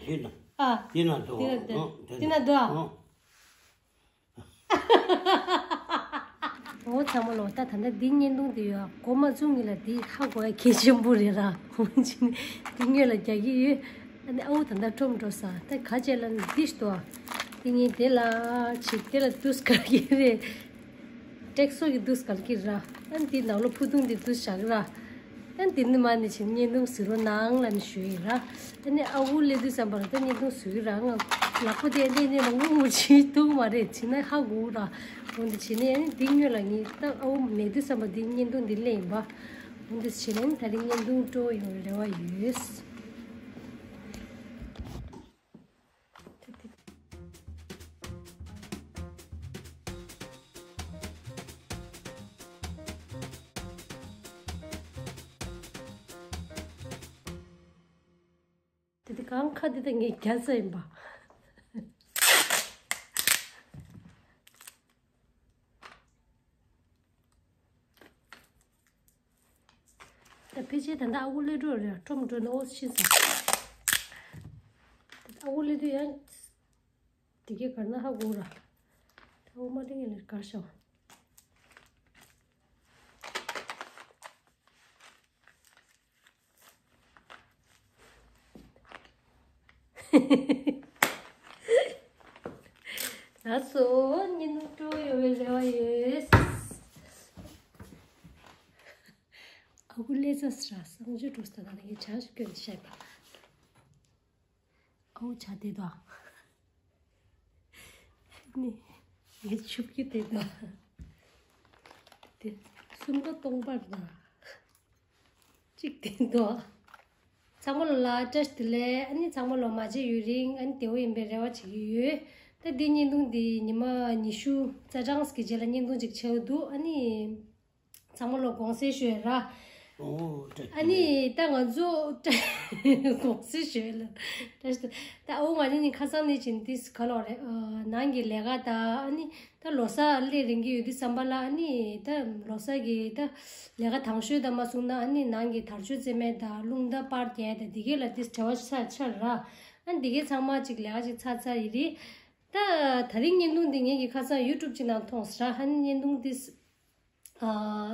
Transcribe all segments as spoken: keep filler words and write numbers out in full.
དེ་ན། ཨ། དེ་ན་འདུག་དེ་ན་འདུག་ཨ། དེ་ན་འདུག་ཨ། ཨ། འོ་ཚང་མ་ལོ། ད་ད་ལྟ་འདི་བརྙན་ཐུང་འདི་ཡོད། འགོ་མ་བཙུགས་སྔོན་ལ་འདི་ཧ་གོ་ཡ་གལ་ཆེན་པོ་རེད་ར། འོ་ཅི་ནི་འདི་སྔོན་ལ་རྒྱག་གི་ཡོད། ཨ་ནི་ཨ་འུ་ད་ལྟ་ཁྲོམ་འགྲོ་ས། ད་ག་བྱས་ལ་ནི་འདི་ཞིག་འདུག་ཨ། འདི་ངས་དེ་ལ་ཅིག་དེ་ལ་དུས་ག་གི་རེད། ཏྲེག་སོ་གི་དུས་ག་གི་ར། ཨ་ནི་འདི་ནང་ལོ་ཕུ་ཐུང་འདི་དུས་བཞག་གི་ར། ཨ་འདི་ནི་མ་ནི་ཆེན་བརྙན་ཐུང་ཟེར་རོ་ནང་ལ་ནི་ཞུ་ཡི་ར། ཨ་ནི་ཨ་ཁུ་སླེབས་དུས་ཙམ་པ་ལ་ད་བརྙན་ཐུང་བཟོ་གི་ར། ང་ལག་པ་དེ་ལེན་ནས་ལ་ངུ་ངུ་བྱེད་འདུག་མ་རེད། བྱེད་ན་ཧ་གོ་ར། འོ་འདི་བྱེད་ནས་ཨ་ནི་འདི་སྔོན་ལ་ངས་ད་ཨ་ཁུ་མེད་དུས་ཙམ་པ་འདི་བརྙན་ཐུང་འདི་ལེན་ཡིན་པ། འོ་འདི་བྱེད་ནས་ཨ་ནི་ད་རིང་བརྙན་ཐུང་སྤྲོ་ཡོང་རེ་བ་ཡོད། དེ་དེ་གང་ཁ་དེ་ད་ངས་རྒྱ་ས་ཡིན་པ། ད་ཕལ་ཆེར་ད་ལྟ་ཨ་ཁུ་སླེབས་འགྲོ་རེད། ཁྲོམ་འགྲོ་ན་ཨོ་ཤི་ས། ད་ཨ་ཁུ་སླེབས་དུས་ཡང་དེ་གའི་གར་ན་ཧ་གོ་ར། ད་ཨོ་མ་ལེ་ངས་ལེར་གར་ཤོག་ལགས་སོ། བརྙན་ཐུང་སྤྲོ་ཡོང་བའི་རེ་བ་ཡོད། ཨ་ཁུ་ལས་ཚ་སྲ་གསང་སྤྱོད་འགྲོ་ས་ད་ནི་ངས་ཆང་ཞིག་སྐྱོན་བཤད་པ། ཨོ་བྱ་དེ་དོ། ནི། ངས་ཆུབ་ཀྱི་དེ་དོ། དེ། སུམ་པ་སྟོང་པར་དང་། གཅིག་དེ་དོ། ཚང་མ་ལོ་ལ་བཀྲ་ཤིས་བདེ་ལེགས། ཨ་ནི་ཚང་མ་ལོ་མ་མཇལ་ཡུན་རིང་ཨ་ནི་བདེ་བོ་ཡིན་པའི་རེ་བ་བྱེད་ཀྱི་ཡོད། ད་འདི་བརྙན་ཐུང་འདི་ཉི་མ་ཉི་ཤུ་རྩ་གྲངས་ཀྱི་རྗེས་ལ་བརྙན་ཐུང་ཅིག་བྱེད་འདུག་ཨ་ནི། ཚང་མ་ལོ་དགོངས་སེལ་ཞུ་ཡ་ར། ཨོ་ཏྲ། ཨ་ནི་ད་ང་ཚོ་དགོངས་སེལ་ཞུ་ཡ་ལ། ད་ཨོ་ང་ནི་ནི་ཁ་སང་ནི་ཅིན་ཏིས་ག་ལོ་རེད། ནང་གི་ལས་ཀ་ད་ཨ་ནི་ད་ལོ་གསར་སླེབས་རན་གྱི་ཡོད་དུས་ཙམ་པ་ལ་ཨ་ནི་ད་ལོ་གསར་གི་ད་ལས་ཀ་དང་ཤོས་ད་མ་སོང་ན་ཨ་ནི་ནང་གི་དར་ལྕོག་རྩེད་མེད་ད་རླུང་རྟ་པར་རྒྱག་ད་འདི་གས་ལ་ཏིས་བྲེལ་བ་ཆ་ཆ་ར། ཨ་ནི་འདི་གས་ཚང་མ་ཅིག་ལས་ཀ་ཅིག་ཚར་ཚར་ཡི་རེད། ད་ད་རིང་བརྙན་ཐུང་འདི་ངེད་ཀྱི་ཁ་སང་ཡུ་ཊུབ་ཅིག་ནང་མཐོང་སོང་ར། ཧ་ནི་བརྙན་ཐུང་ཏིས། ཨ།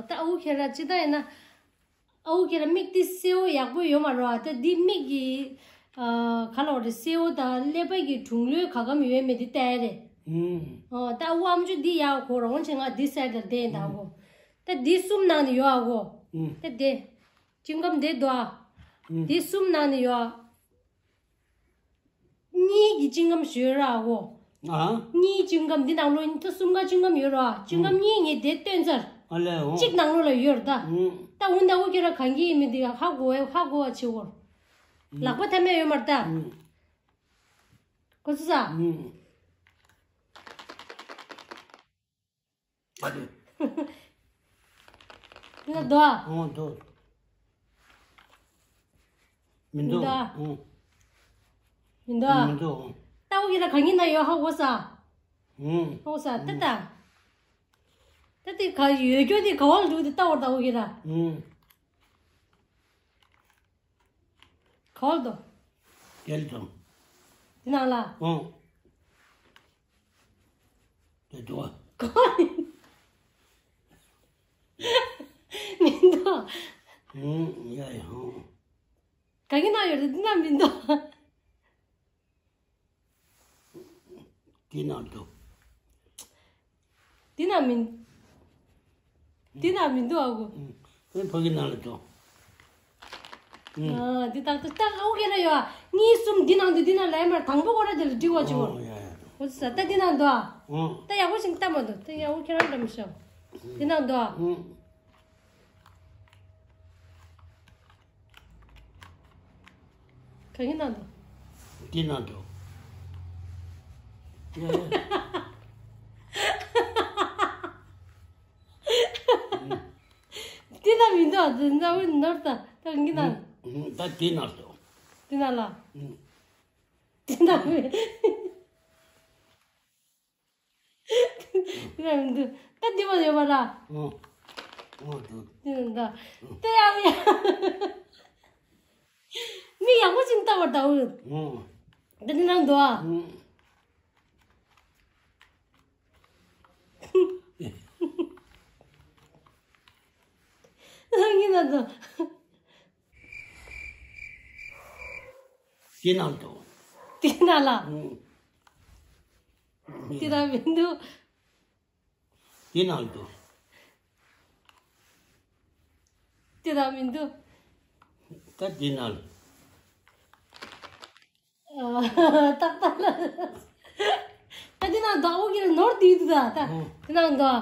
ད་ཨ་ཁུ་ཁྱེད་རང་ཅི་ལྟར་ཡིན་ན། ཨ་ཁུ་ཁྱེད་རང་མིག་འདི་སེའུ་ཡག་པོ་ཡོད་མ་རེད་བ། ད་འདི་མིག་གི། ཨ། ག་ལ་བ་རེད། སེའུ་དང་ཀླད་པ་གི་གྲུང་ལོས་ག་གམ་ཡོད་མེད་འདི་ལྟ་ཡ་རེད། ཨུམ། ཨ། ད་ཨ་ཁུ་ཨམ་ཅོག་འདི་ཡག་གོ་རང་ཆེ་ང་འདི་སེར་དང་ལྡན་ད་ཨ་ཁུ། ད་འདི་གསུམ་ནང་ནས་ཡོད་ཨ་ཁུ། ཨུམ། ད་འདི། ཅིང་ཀམ་འདི་འདུག་ཨ། ཨུམ། འདི་གསུམ་ནང་ནས་ཡོད་ཨ། གཉིས་ཀྱི་ཅིང་ཀམ་ཞོལ་ར་འོ། ཨ། གཉིས་ཅིང་ཀམ་འདི་ནང་ལོ་ད་གསུམ་ཀ་ཅིང་ཀམ་ཡོད་ར། ཅིང་ཀམ་གཉིས་ངས་དེ་སྟོན་ཚར། ཨ་ལས་འོ། གཅིག་ནང་ལོ་ལ་ཡོད་ར་ད། ཨུ། ད་འོ་ད་འོ་ཁྱེད་ར་གང་གི་ཡིན་མིན་འདི་ཧ་གོ་ཧ་གོ་བ་བྱེད་འོ། ལག་པ་ཐ་མའི་ཡོད་མ་ར་ད། ཨུ། གོ་ཚོད་ས། ཨུ། ཨ་དེ། ང་འདུག་ཨ། ཨོ་འདུག་མི་འདུག་མི་འདུག་ཨ། ཨོ། མི་འདུག་ཨ། མི་འདུག་ཨོ། ལྟ་བུ་གི་ལ་གང་ཡིན་ན་ཡོད་ཧ་གོ་ས། ཨོ། ཧ་གོ་ས་ད་ད། ད་དེ་ག་ཡོད་རྒྱུ་དེ་ག་བ་ལ་འདུག་དེ་ལྟ་བུ་ལྟ་བུ་གི་ལ། ཨོ། ག་བ་ལ་འདུག་གལ་དང་། དེ་ནང་ལ། ཨོ། དེ་འདུག་ཨ། ག་བ་ཡིན། མི་འདུག་ཨ། ཨོ་ཡ་ཡ་ཨོ། ག་གི་ནང་ཡོད་རེད་དེ་ན་མི་འདུག་དེ་ནང་འདུག་འདི་ན་མི། འདི་ན་མི་འདུག་ཨ་ཁུ། ཨེ་ཕ་གི་ནང་ལ་འདུག་ཨ་འདི་ཏག་ཏག་ཏག་ཨ་ཁུ་ག་ན་ཡོད་ཨ། གཉིས་གསུམ་འདི་ནང་འདུག་འདི་ན་ལ་ཡ་མར་དང་པོ་ཁོ་ར་དེ་ལ་འགྲིག་བ་བྱུང་ཨོ་ཡ་ཡ། ཁོ་ས་ད་འདི་ན་འདུག་ཨ། ཨོ། ད་ཡག་པོ་ཞིག་ལྟ་མ་འདུག་ད་ཡག་པོ་ཁྱེད་རང་འདྲ་མི་ཤོག་འདི་ན་འདུག་ཨ། ཨོ། ག་གི་ནང་དུ། འདི་ནང་དུ། འདི་ན་མི་འདུག་འདི་ན་འོད་ནོར་ད་ད་གི་ན། ད་འདི་ནང་དུ། འདི་ན་ལ། འདི་ན་མི། འདི་ན་མི་འདུག་ད་འདི་མ་ཡོད་པ་ལ། ཨོ། ཨོ་འདུག་འདི་ན་འདུག་ད་ཡང་མི། མི་ཡག་པོ་ཅིག་ལྟ་བར་ད་འོ། ཨོ། འདི་ནང་འདུག་ཨ། ཨུམ། ངའི་ནང་འདུག་དེ་ནང་འདུག་དེ་ནང་ལ། ཨུམ། དེ་ནང་མི་འདུག་དེ་ནང་འདུག་དེ་ནང་མི་འདུག་ད་དེ་ནང་། ཏག་ཏག་ལ། ད་དེ་ནང་འདུག་འོ་གི་ནོར་དེ་འདུག་ད་ད། ཨོ། དེ་ནང་འདུག་ཨོ།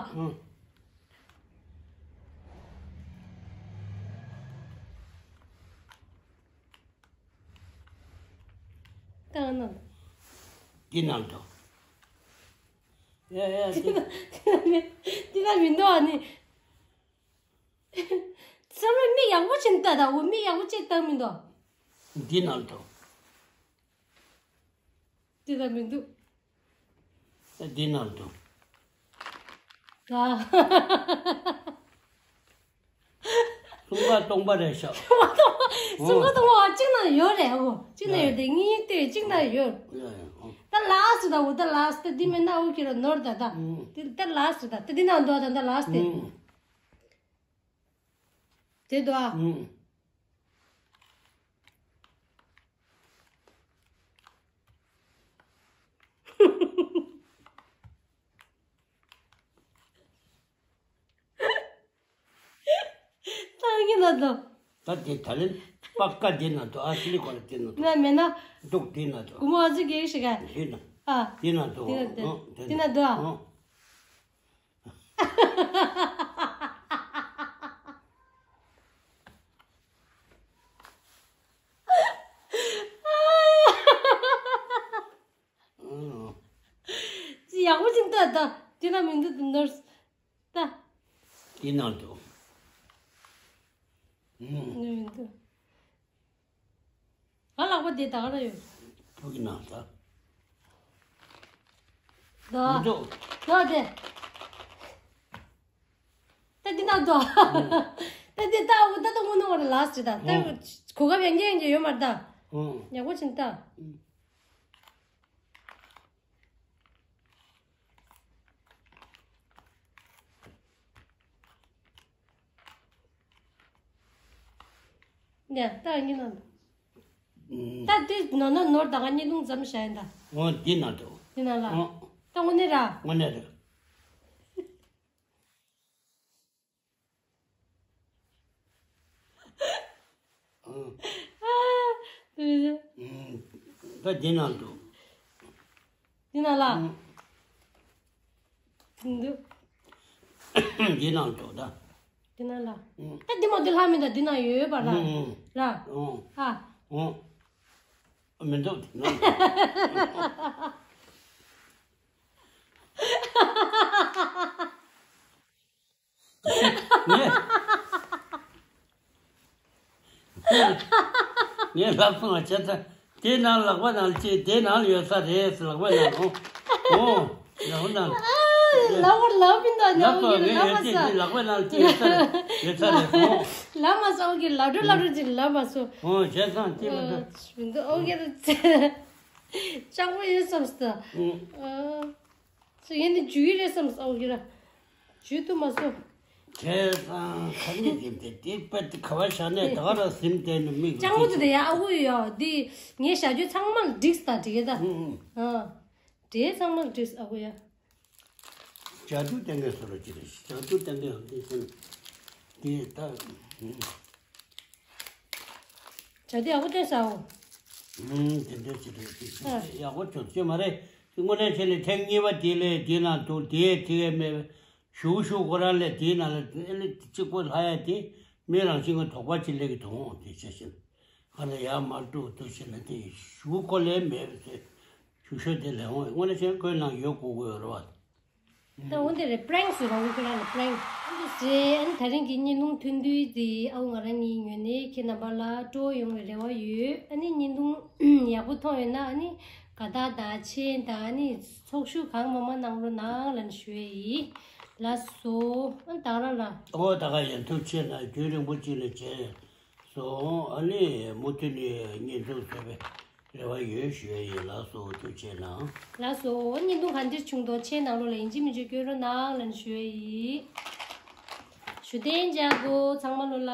ད་ནང་། དེ་ནང་འདུག་ཡ་ཡ་དེ། དེ་ན་མི་འདུག་ཨ་ནི། བསམ་བློ་མིག་ཡག་པོ་ཅིག་ལྟ་དང་འོ་མིག་ཡག་པོ་ཅིག་བཏང་མི་འདུག་འདི་ནང་དུ། དེ་ལ་མི་འདུག་འདི་ནང་དུ། ད། གསུམ་ཀ་སྟོང་པ་རེད་ཤག་གསུམ་ཀ་སྟོང་པ་གཅིག་ན་ཡོད་རེད་ཨོ། གཅིག་ན་ཡོད་དེ་གཉིས་ལྟོས་གཅིག་ན་ཡོད། ད་ལ་སི་ད་འོ་ད་ལ་སི་ད་འདི་མེད་ན་འོ་ཁྱེད་རང་ནོར་ད་ད། འདི་ད་ལ་སི་ད་ད་འདི་ནང་འདུག་ད་ད་ལ་སི་དེ། དེ་འདུག་ཨ། ད་ངི་ན་དོ། ད་དེ་ད་ལན་པ་ཀ་དེ་ན་དོ་ཨ་སི་ལི་གོ་ལ་དེ་ན་དོ། ན་མེད་ན། འདུག་དེ་ན་དོ། གུ་མོ་ཨ་ཙི་གེ་ཞིག་ག་དེ་ན། ཨ། དེ་ན་དོ། དེ་ན་དོ། ཨོ། དེ་ན་དོ་ཨ། ཨོ། ཨོ། ཅི་ཡག་པོ་ཅིག་ལྟ་ད། དེ་ན་མི་འདུག་ནོར། ད། དེ་ནང་དུ། ཨུམ། ནི་མི་འདུག་ང་ལག་པ་དེ་ད་ག་ར་ཡོད། ཕུག་གི་ནང་ད། ད། མི་འདུག་ད་དེ། ད་འདི་ནང་དུ། ད་འདི་ད་འུ་ད་ད་དངོས་གནས་བར་ལ་སི་ད། ད་ཨུམ། གོ་སྐབས་ཡང་རྒྱ་ཡང་རྒྱ་ཡོད་མ་རེད་ད། ཨུམ། ཡག་པོ་ཕྱིན་ད། ཨུམ། ཡ་ད་ངི་ན། ད་དེ་ནོ་ནོ་ནོར་ད་ག་ཉི་ལུང་ཙམ་བྱ་ཡིན་ད། འོ་འདི་ན་འདུག་འདི་ན་ལ། འོ། ད་དངོས་གནས་ར། དངོས་གནས་རེད། ཨ། ད་འདི་ན་འདུག་འདི་ན་ལ། འདུག་འདི་ན་འདུག་ད། འདི་ན་ལ། ད་འདི་མ་འདི་ལྷ་མི་འདུག་འདི་ན་ཡོད་པ་ར། ར། ཨ། མི་འདུག་འདི་ན། ངས། ངས་ལབ་སོང་བ་བྱས་ཙང་། དེ་ནང་ལག་པ་ནང་ལ་ཅིག་དེ་ནང་ལ་ཡོད་ས་རེད། ལག་པ་ནང་ལ། ཨོ། ལག་པ་ནང་ལ། ལག་པ་ལག་མི་འདུག་ལབ་སོང་། ངས་ཡོད་ཅེས་ཅིག་ལག་པ་ནང་ལ་ཅིག་ཡོད་ས་རེད། ཡོད་ས་རེད། ཨོ། ལབ་མ་སོང་། ཨོ་གི་ལབ་འགྲོ་ལབ་འགྲོ་ཅིག་ལབ་མ་སོང་། ཨོ་བྱས་ཙང་ཅིག་མི་འདུག་མི་འདུག་ཨོ་གི་རེད། སྤྱང་པོ་ཡོད་བསམ་སོང་། ཨོ། ཚེ་ཡིན་ནི་འཇུ་ཡི་རེད་བསམ་སོང་། ཨོ་གི་ར། འཇུ་ཐུབ་མ་སོང་། བྱས་ཙང་ཁ་ཉིན་གྱི་དེ་དེ་པད་དེ་ག་བ་བཞག་ནས་ད་ག་ར་ཟིན་བསྡད་ནི་མིག་ལྕང་མོ་དེ་དེ་ཡ་ཨ་ཁུ་ཡོད་འདི་ངས་བྱ་རྒྱུ་ཚང་མ་ལ་འགྲིགས་ད་འགྲིག་གི་ད། ཨུ་ཨུ། ཨ། དེ་ཚང་མ་ལ་འགྲིགས་ཨ་ཁུ་ཡ། བྱ་རྒྱུ་གཏན་འཁེལ་བཟོ་ར་ཅི་རེད། བྱ་རྒྱུ་གཏན་འཁེལ་འདི་ཟིན་དེ་ད། ཨུ། བྱ་རྒྱུ་ཡག་པོ་སྟོན་ས་འོ། ཨུ་དེ་འདྲ་ཅི་རེད་དེ་ཨ། ཡག་པོ་བྱུང་ཅི་མ་རེད། དངོས་གནས་བྱས་ནས་ཐེངས་གཉིས་པ་དེ་ལས་དེ་ན་འདུག་དེ་དེ་མེད། ཞུ་ཞུ་ཁོ་རང་ལས་དེའི་ནང་ལ་ཨེ་ལེ་གཅིག་པོ་ལྷག་ཡ་དེ་མི་རང་བཞིན་གྱི་དོགས་པ་ཅིག་སླེབས་ཀྱི་འདུག་དེ་བྱས་ཤིང་ཁ་ལ་ཡར་མར་འགྲོ་འདུག་བྱས་ན་དེ་ཞུ་ཁོ་ལས་མེད་པ་ཚེ་ཞུ་ཞུ་དེ་ལས་འོང་དངོས་གནས་བྱས་ཁོའི་ནང་ཡོད་དགོས་དགོས་རེད་བ། ད་འོ་དེ་རེད། པྲེང་ཟེར་རོ་ཁོ་རང་ལ་པྲེང་། ཨ་ནི་ཟེར་ཨ་ནི་ད་རིང་གི་གཉིས་ལུང་ཐུང་ཐུང་དེ་ཨ་ཁུ་ང་རང་གཉིས་ངོས་ནས་ཁྱེད་རྣམ་པ་ལ་སྤྲོ་ཡོང་བའི་རེ་བ་ཡོད། ཨ་ནི་གཉིས་ལུང་ཡག་པོ་མཐོང་ཡོད་ན་ཨ་ནི་དགའ་རྟགས་དང་མཆན་དང་ཨ་ནི་ཚོགས་ཞུ་གང་མང་མང་གནང་རོགས་གནང་ལབ་ནས་ཞུ་ཡས་ཡིན། ལགས་སོ། ཨ་ད་ག་རང་ལ། ཨོ་ད་ག་ཡིན། ཐུགས་རྗེ་ཆེ་གནང་། རྒྱུན་རིང་པོ་ཅིག་ནས་བྱས་སོང་། ཨ་ནི་མུ་མཐུད་ནས་བརྙན་ཐུང་བཟོས་པའི་ རེ་བ་ཡོད་ཞུ་ཡ་ཡིན། ལགས་སོ། ཐུགས་རྗེ་གནང་། ལགས་སོ། བརྙན་ཐུང་ག་འདྲ་བྱུང་འདུག་ཆེ་ནང་ལོགས་ལ་ཡིན་གཅིག་མིན་གཅིག་བཀོད་རོགས་གནང་ལབ་ནས་ཞུ་ཡ་ཡིན། ཞུ་རྟེན་འཇགས་འདུག་ཚང་མ་ལོ་ལ།